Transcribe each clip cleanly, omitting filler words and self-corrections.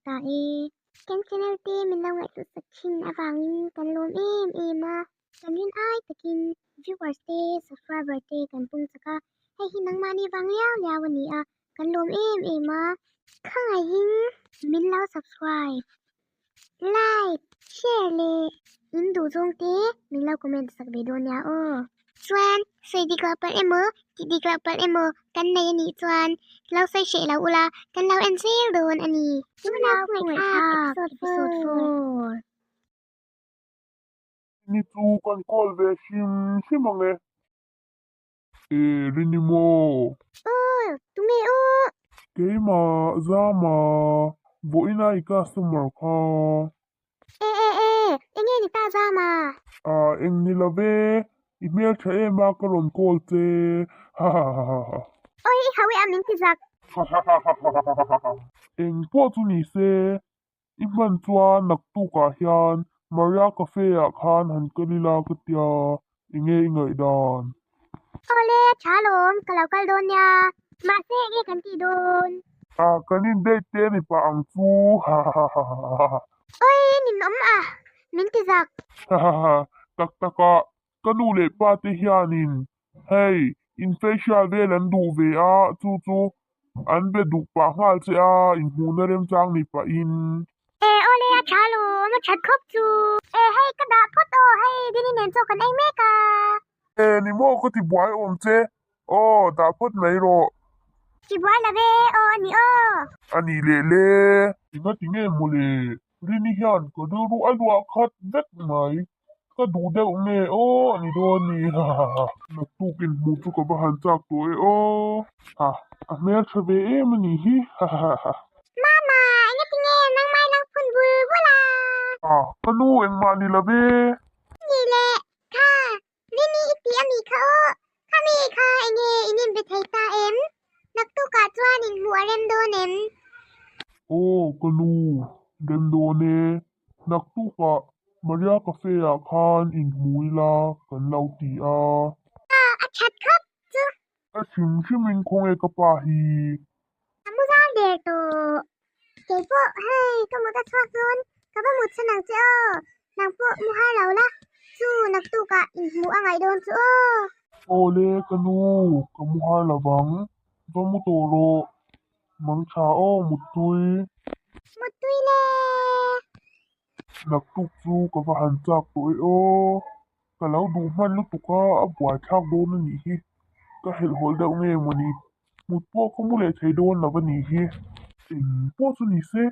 ta e. Kan channel te min lo ngaihtuah sak thin avangin kan lawm em em a, kan rin ai takin viewers te subscriber te kan pung chak a, hei hi nangmahni vang liau liau a ni a, kan lawm em em a. Khangaihin min lo subscribe, like, share leh in duh zawng te min lo comment sak ve dawn nia aw. Chuan sawi dik loh palh emaw tih dik loh palh emaw kan nei a nih chuan lo sawi hreh lo ula kan lo en zel dawn a ni. Tunau Kungaihthlak Episode 4. Ni chu kan call ve hrim hrim ang e. E Rini maw? Aw, tunge aw? Keimah, Zama, vawiin a i customer kha. E e e, enge ni ta Zama? Ah, eng ni lo ve, i hmeltha em a ka rawn call che, ha ha ha ha ha. Oi, i hau e a min ti zak. Ha ha ha ha ha ha ha. Eng pawh chu ni se, i hman chuan naktukah hian Maria Cafe ah khan han kal ila ka tia, enge i ngaihdan? Awle, tha lawm, ka lo kal dawn nia. Mahse enge kan tih dawn? Ah, kan in date te a ni pah ang chu, ha ha ha ha ha. Oi, nin awm a, min ti zak. Ha ha ha, tak tak ah, ka nu leh pa te hianin hei, in facial vel an duh ve a, chu chu an be duh pah nghal che a, inhmuhna remchang ni pahin. E awle a tha lawm, a that khawp chu. E hei ka dah phawt aw, hei Dini nen chaw kan ei mek a. E ni maw ka ti buai awm che, aw dah phawt mai rawh. Ti buai lo ve aw a ni aw. A ni leh le. Engati nge mawle, Rini hian ka rilru a luah khat vek mai. Ka duh deuh nge aw a ni dawn ni ha ha ha. Naktuk inhmuh chu ka va han chak tawh e aw. Ha, a hmel tha ve em a nih hi ha ha ha. Mama, engati nge nangmah i lo phun bul bul a? Ha, ka nu engmah ni lo ve. Ni le, kha, Rini i tih a mi kha aw. Kha mi kha enge in inbe thei ta em? Naktukah chuan inhmuh a rem dawn em? Aw, ka nu, rem dawn e. Naktukah Maria Cafe ah khan inhmu ila kan lo ti a. Aw, a that khawp chu. A hrim hrim in khawnge ka pa hi. A mu zal der tawh. Keipawh hei ka mut a chhuak dawn, ka va mut chhan ang che aw. Nang pawh mu har lo la, chu naktukah inhmuh a ngaih dawn chu aw. Aw le ka nu, ka mu har lo vang, va mu tawh rawh. Mangtha aw Muttui. Muttui le. Naktuk chu ka va han chak tawh e aw. Ka lo duh hman lutuk a, a buaithlak dawn a nih hi. Ka helhhawlh deuh nge mawni. Mut pawh ka mu leh thei dawn lo a nih hi. Eng pawh chu ni se,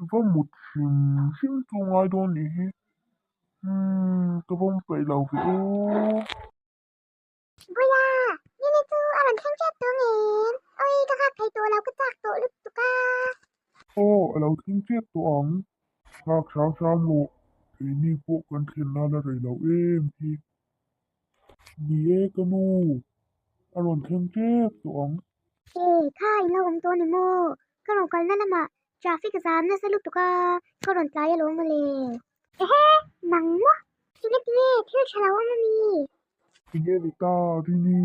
va mut hrim hrim chu ngai dawn nih hi. Umm, ka va mu peih lo ve aw. Buia, Nini chu a rawn thleng tep tawh ngem? Oi, ka nghak thei tawh lo, ka chak tawh lutuk a. Aw, a lo thleng tep tawh ang. Nghak hram hram rawh, keini pawh kan thlen nan a rei lo em hi. Ni e ka nu, a rawn thleng tep tawh ang. E, kha in lo awm tawh ni maw? Ka rawn kalna lamah traffic zam nasa lutuk a, ka rawn tlai alawm mawle. Ehe, nang maw? Tinge tinge, thil tha lo awm ami? Tinge ni ta, Rini?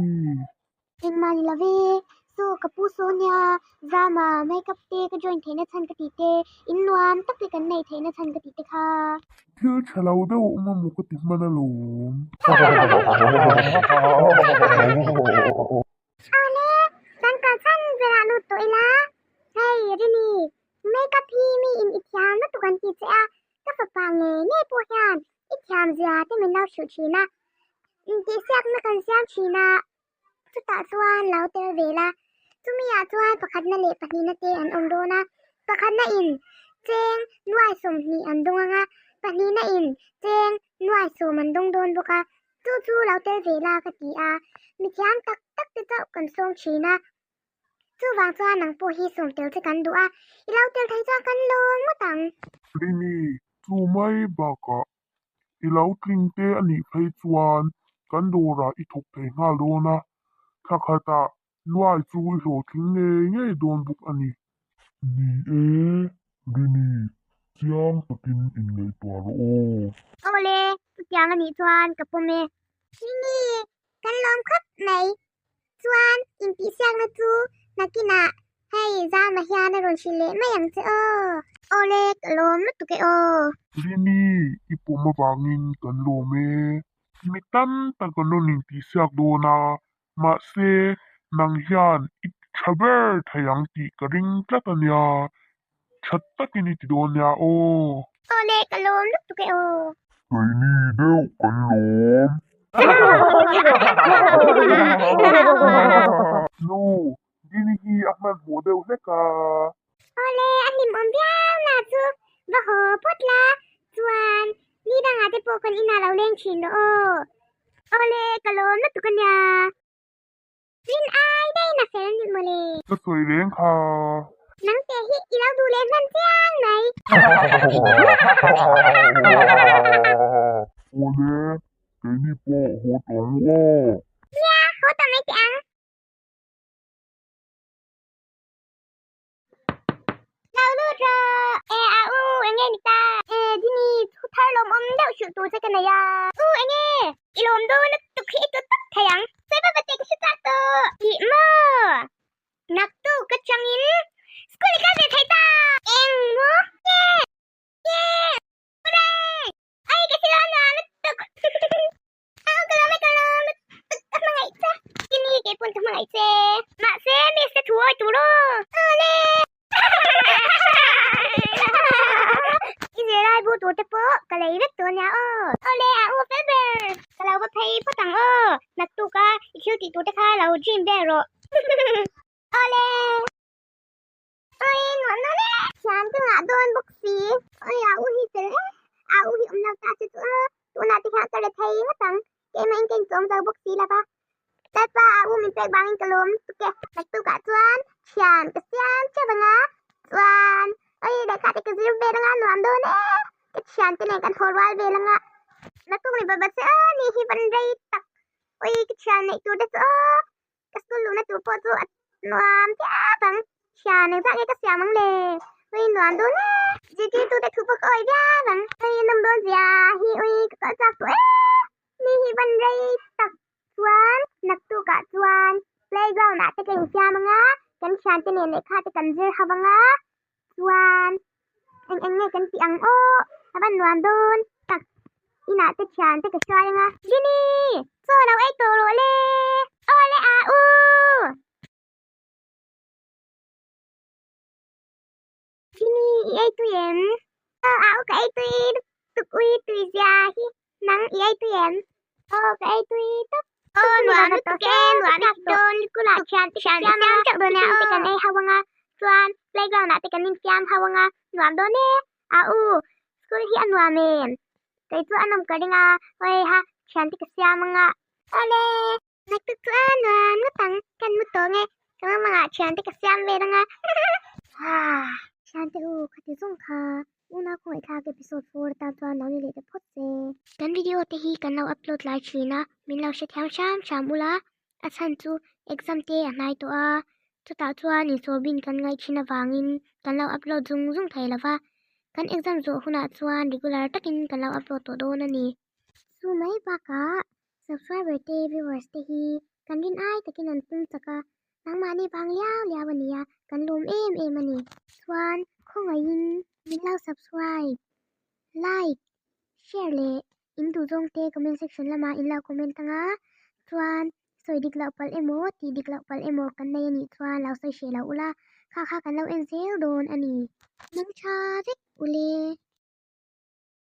Engmah ni love, saw ka pu saw nia, Zama makeup te ka join theihna chhan ka tih te, in nuam tak te kan neih theihna chhan ka tih te kha. Thil tha lo deuh awm emaw ka ti hman alawm. Awle, kan kal chhan berah lut tawh ila, hei Rini, makeup hi mi in i thiam lutuk an ti che a, ka fapa ngei ngei pawh hian i thiam zia te min lo hrilh thin a, intihsiakna kan siam thin a, chutah chuan lo tel ve la, chumi ah chuan pakhatna leh pahnihna te an awm dawn a, pakhatna in cheng nuai 20 an dawng ang a, pahnihna in cheng nuai 10 an dawng dawn bawk a, chu chu lo tel ve la ka ti a, mithiam tak tak te chauh kan sawng thin a. Chuvang chuan nang pawh hi sawm tel che kan duh a, i lo tel thei chuan kan lawm ngawt ang. Rini, chu mai bakah i lo tling te a nih phei chuan kan dawrah i thawk thei nghal dawn a, thla khatah nuai chu i hlawhtling ngei ngei dawn bawk a ni. Ni e, Rini, chiang takin inngaihtuah rawh aw. Awle, chutiang a nih chuan ka pawm e. Rini, kan lawm khawp mai. Chuan intihsiakna chu nakinah Hei Zama hian a rawn hrilh leh mai ang che aw. Awle ka lawm lutuk e aw. Rini, i pawm avangin kan lawm e. Mi tam tak an rawn intihsiak dawn a, mahse nang hian i ti tha ber thei ang tih ka ring tlat a nia. Tha takin i ti dawn nia aw. Awle ka lawm lutuk e aw. Keini deuh kan lawm. Nu, Dini hi a hmanhmawh deuh hlek a. Awle, a hlimawm viau na chu va haw phawt la, chuan ni dangah te pawh kan inah lo leng thin rawh aw. Awle, ka lawm lutuk a nia. Rin ai daih na fel ni mawle. Ka sawi reng kha. Nang te hi i lo duh leh hman chiang mai. Awle, keini pawh haw tawh ang u aw. Nia, haw tawh mai teh ang. Lo lut rawh! E a u, enge ni ta? E Dini, thu thar lawmawm deuh hrilh tur che ka nei a. U, enge? I lawm dawn a tuk hi i tut tawp thei ang. Sawi va va teh ka hre chak tawh. Tih maw? Naktuk ka changin school i kal ve thei ta! Eng maw? Ye! Ye! Hooray! Ai ka hre dawn a lutuk! Au ka lawm e ka lawm lutuk ka hmangaih che. Kimi kei pawn ka hmangaih che. Mahse miss te thu awi tur aw. Awle. I zirlai bu tur te pawh ka lei vek tawh ania aw. Awle a u fel ber. Ka lo va phei phawt ang aw. Naktuk a i thil tih tur te kha lo dream vel rawh. Awle. Oi nuam dawn e. Thian ka ngah dawn bawk si. Oi a u hi fel e. A u hi awm lo ta che chu a. Tunah te hian ka re thei ngawt ang. Keimah in ka inchawm zo bawk si lova. Lalpa a u min pek vangin ka lawm tuk e. Naktukah chuan thian ka siam teuh ang a. Chuan oi lehkha te ka zir vel anga nuam dawn e. Ka thian te nen kan haw rual vel anga. Naktuk ni baba che a ni hi van rei tak. Oi ka thian neih tur te chu aw. Ka school luhna tur pawh chu a nuam chiap ang. Thian engzah nge ka siam ang le? Ui nuam dawn e. Zirtirtu te thu pawh ka awi viau ang. Ui nawm dawn zia hi ui ka kalh chak tawh e. Ni hi van rei tak chuan naktukah chuan playground ah te ka insiam ang a, kan thiante nen lehkha te kan zir ho ang a, chuan eng eng nge kan tih ang aw a van nuam dawn tak inah te thian te ka hruai anga Rini chaw lo ei tawh rawh le aw le a u Rini i ei tui em aw a u ka ei tui tuk ui tui zia hi nang i ei tui em aw ka ei tui tawp aw nuam lutuk e nuam i ti dawn lukulah thian te siam siam teuh dawn nia aw kan ei ho anga chuan playground ah te kan infiam ho anga nuam dawn e a u school hi a nuam em kei chu a nawm ka ring a hawi ha thian te ka siam anga awle naktuk chu a nuam ngawt ang kan mu tawh nge ka mamangah thian te ka siam vel anga haa thian te u khati zawng kha Unau khawngaih thlak episode 4 atan chuan lo ni leh ta phawt se. Kan video te hi kan lo upload lai thin a, min lo hrethiam hram hram ula, a chhan chu exam te a hnai tawh a, chutah chuan insawrbin kan ngaih thin avangin kan lo upload zung zung thei lo va, kan exam zawh hunah chuan regular takin kan lo upload tawh dawn a ni. Chu mai bakah subscriber te viewers te hi kan rin ai takin an pung chak a, Nangmahni vang liau liau a nia, kan lawm em em a ni. Chuan khawngaihin min lo subscribe, like, share leh in duhzawng te comment section lamah in lo comment ang a, chuan sawi dik loh palh emaw tih dik loh palh emaw kan nei a nih chuan lo sawi hreh lo ula, kha kha kan lo en zel dawn a ni. Nang tha vek ule.